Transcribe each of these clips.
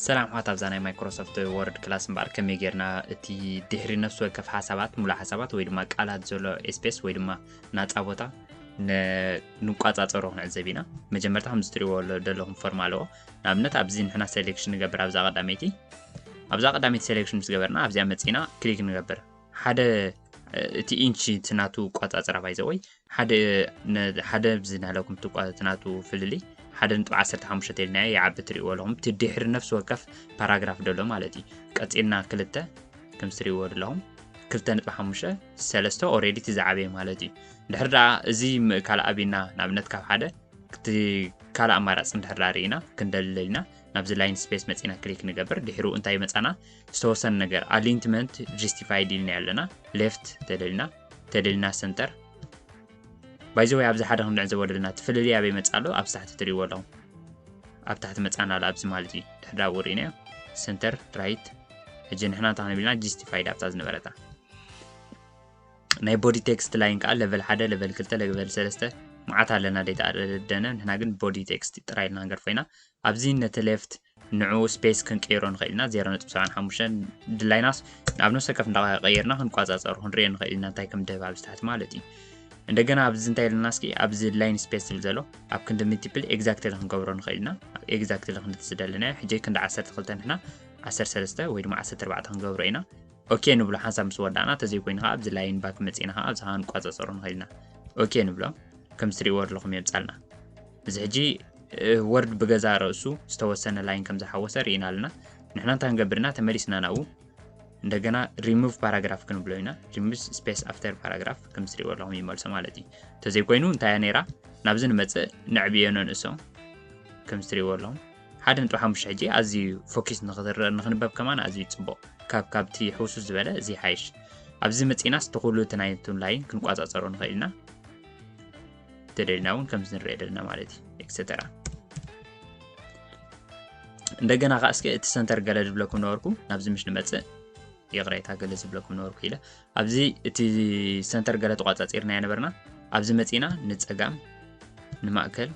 ሰላም ኣሕዋት፣ ኣብዛ ናይ ማይክሮሶፍት ወርድ ክላስ እምበኣር ከመይ ጌርና እቲ ድሕሪ ነፍሲ ወከፍ ሓሳባት፣ ሙሉእ ሓሳባት ወይ ድማ ቃላት ዘሎ ስፔስ ወይ ድማ ናጻ ቦታ ን- ንቋጻጸሮ ክንዕዘብ ኢና። መጀመርታ ከምዚ ትሪእዎ ደለኹም ፎርም ኣለዎ። ንኣብነት ኣብዚ ንሕና ሴሌክሽን ንገብር ኣብዛ ቀዳመይቲ። ኣብዛ ቀዳመይቲ ሴሌክሽን ምስ ገበርና ኣብዚኣ መጺና ክሊክ ንገብር። ሓደ እቲ ኢንች እቲ ናቱ ቋጻጽራ ባይዘወይ ሓደ ነ- ሓደ ብዚ ናለኩም ትቋ- እቲ ናቱ ፍልልይ ሓደ ነጥቢ ዓሰርተ ሓሙሽተ ተልና ይዓቢ ትሪእዎ ኣለኹም። እቲ ድሕሪ ነፍሲ ወከፍ ፓራግራፍ ደሎ ማለት እዩ። ቀጺልና ክልተ ከም ትሪእዎ ዘለኹም ክልተ ነጥቢ ሓሙሽተ ሰለስተ ኦሬዲ እቲ ዝዓበየ ማለት እዩ። ድሕሪ ደኣ እዚ ምእካል ኣቢና ንኣብነት ካብ ሓደ እቲ ካልእ ኣማራፂ እንድሕር ርኢና ክንደልል ኢና ናብዚ ላይን ስፔስ መፂና ክሊክ ንገብር። ድሕሩ እንታይ መፃና? ዝተወሰነ ነገር ኣሊንትመንት ጀስቲፋይድ ኢልና ኣለና። ሌፍት ተደልና ተደልና ሰንተር ባይዘወይ ኣብዚ ሓደ ክንዕዘቦ ደለና እቲ ፍልልይ ኣበይ መፃ ኣሎ? ኣብ ታሕቲ ትሪእዎ ኣለኹም ኣብ ታሕቲ መፃና ኣሎ ኣብዚ ማለት እዩ። ድሕዳ ውሪና ሰንተር ራይት። ሕጂ ንሕና እንታይ ክንብል ኢና? ጀስቲፋይድ ኣብታ ዝነበረታ ናይ ቦዲ ቴክስት ላይን ከዓ ለቨል ሓደ ለቨል ክልተ ለቨል ሰለስተ መዓት ኣለና ደይተኣደነ። ንሕና ግን ቦዲ ቴክስት ጥራይ ኢልና ንገርፎ ኢና። ኣብዚ ነቲ ሌፍት ንዑ ስፔስ ክንቀይሮ ንኽእል ኢና። ዜሮ ነጥቢ ሰብዓን ሓሙሽተን ድላይናስ ናብ ነፍሲ ወከፍ እንዳቀየርና ክንቋጻጸሩ ክንሪኦ ንኽእል ኢና እንታይ ከም ድህብ ኣብዚ ታሕቲ ማለት እዩ። እንደገና ኣብዚ እንታይ ኢልና እስኪ ኣብዚ ላይን ስፔስ ዝብል ዘሎ ኣብ ክንዲ ሚቲፕል ኤግዛክትሊ ክንገብሮ ንኽእል ኢና። ኤግዛክትሊ ክንዲ ዝደለናዮ ሕጂ ክንዲ ዓሰርተ ክልተ ንሕና ዓሰርተ ሰለስተ ወይ ድማ ዓሰርተ ኣርባዕተ ክንገብሮ ኢና። ኦኬ ንብሎ ሓንሳብ ምስ ወዳእና ተዘይኮይኑ ከዓ ኣብዚ ላይን ባክ መፂና ከዓ ኣብዚ ከዓ ንቋፃፀሮ ንኽእል ኢና። ኦኬ ንብሎ ከም ትሪእዎ ኣለኹም የምፃልና። እዚ ሕጂ ወርድ ብገዛ ርእሱ ዝተወሰነ ላይን ከም ዝሓወሰ ርኢና ኣለና። ንሕና እንታይ ክንገብር ኢና? ተመሊስና ናብኡ እንደገና ሪሙቭ ፓራግራፍ ክንብሎ ኢና። ሪሙቭ ስፔስ ኣፍተር ፓራግራፍ ከም ትሪእዎ ኣለኹም ይመልሶ ማለት እዩ። ተዘይኮይኑ እንታይ እያ ነይራ? ናብዚ ንመፅእ ነዕብዮ ነንእሶ ከም ትሪእዎ ኣለኹም ሓደ ነጥቢ ሓሙሽተ ሕጂ ኣዝዩ ፎኪስ ንክትረአ ንክንበብ ከማን ኣዝዩ ፅቡቕ። ካብ ካብቲ ሕውሱስ ዝበለ እዚ ሓይሽ። ኣብዚ መፂናስ እቲ ኩሉ እቲ ናይቱ ላይን ክንቋፃፀሮ ንኽእል ኢና። ተደሊና እውን ከምዚ ንሪኦ ደለና ማለት እዩ። ኤክሰተራ እንደገና ከዓ እስኪ እቲ ሰንተር ገለ ዝብለኩም ነበርኩ ናብዚ ምሽ ንመፅእ ይቕሬታ ገለ ዝብለኩም ነበርኩ ኢለ ኣብዚ እቲ ሰንተር ገለ ተቋፃፂርና ነበርና። ኣብዚ መፂና ንፀጋም ንማእከል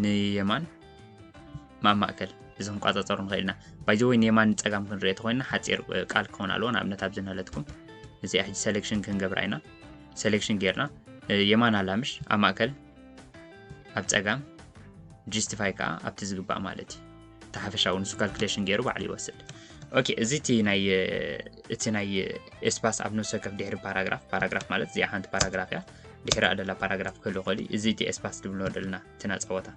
ንየማን ማብ ማእከል እዚ ክንቋፃፀሩ ንኽእል ኢና። ባይዘወይ ንየማን ንፀጋም ክንሪኦ ተኮይንና ሓፂር ቃል ክኸውን ኣለዎ። ንኣብነት ኣብዚ ንህለትኩም እዚኣ ሕጂ ሴሌክሽን ክንገብራ ኢና። ሴሌክሽን ጌርና የማን ኣላምሽ ኣብ ማእከል ኣብ ፀጋም ጀስቲፋይ ከዓ ኣብቲ ዝግባእ ማለት እዩ። ተሓፈሻዊ ንሱ ካልኩሌሽን ገይሩ ባዕሉ ይወስድ። ኦኬ እዚ እቲ ናይ እቲ ናይ ኤስፓስ ኣብ ነፍሲ ወከፍ ድሕሪ ፓራግራፍ ፓራግራፍ ማለት እዚኣ ሓንቲ ፓራግራፍ እያ። ድሕሪ ኣደላ ፓራግራፍ ክህሉ ይኽእል እዩ። እዚ እቲ ኤስፓስ ድብሎ ደለና እቲ ናፃ ቦታ